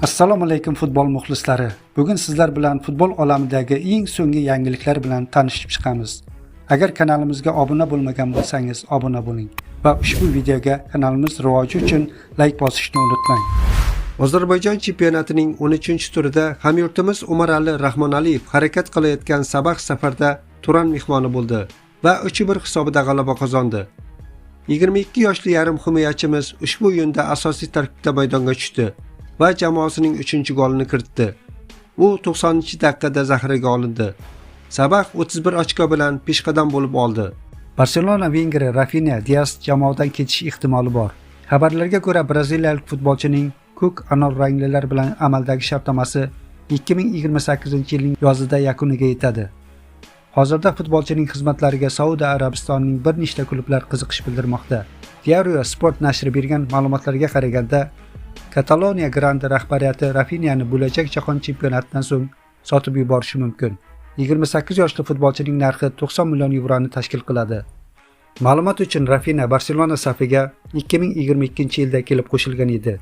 Assalomu alaykum, futbol muxlislari. Bugun sizlar bilan futbol olamidagi eng so'nggi yangiliklar bilan tanishib chiqamiz. Agar kanalimizga obuna bo'lmagan bo'lsangiz, obuna bo'ling va ushbu videoga kanalimiz rivoji uchun layk bosishni unutmang. Ozarbayjon chempionatining 13-turida hamyurtimiz Umarali Rahmonaliyev harakat qilayotgan Sabah safarda Turan mehmoni bo'ldi va 3-1 hisobida g'alaba qozondi. 22 yoshli yarim himoyachimiz ushbu o'yinda asosiy tarkibda maydonga tushdi va jamoasining 3-golini kiritdi. U 90-daqiqada zaxiraga olindi. Sabah 31 ochko bilan peshqadam bo'lib oldi. Barselona vingeri Rafinya Dias jamoadan ketish ehtimoli bor. Xabarlarga ko'ra, braziliyalik futbolchining ko'k anor ranglilar bilan amaldagi shartnomasi 2028-yilning yozida yakuniga yetadi. Hozirda futbolchining xizmatlariga Saudiya Arabistonining bir nechta klublar qiziqish bildirmoqda. Diario Sport nashri bergan ma'lumotlarga qaraganda, Kataloniya grandi rahbariyati Rafinyani bo'lajak jahon chempionatidan so'ng sotib yuborishi mumkin. 28 yoshli futbolchining narxi 90 million yevroni tashkil qiladi. Ma'lumot uchun, Rafinya Barselona safiga 2022-yilda kelib qo'shilgan edi.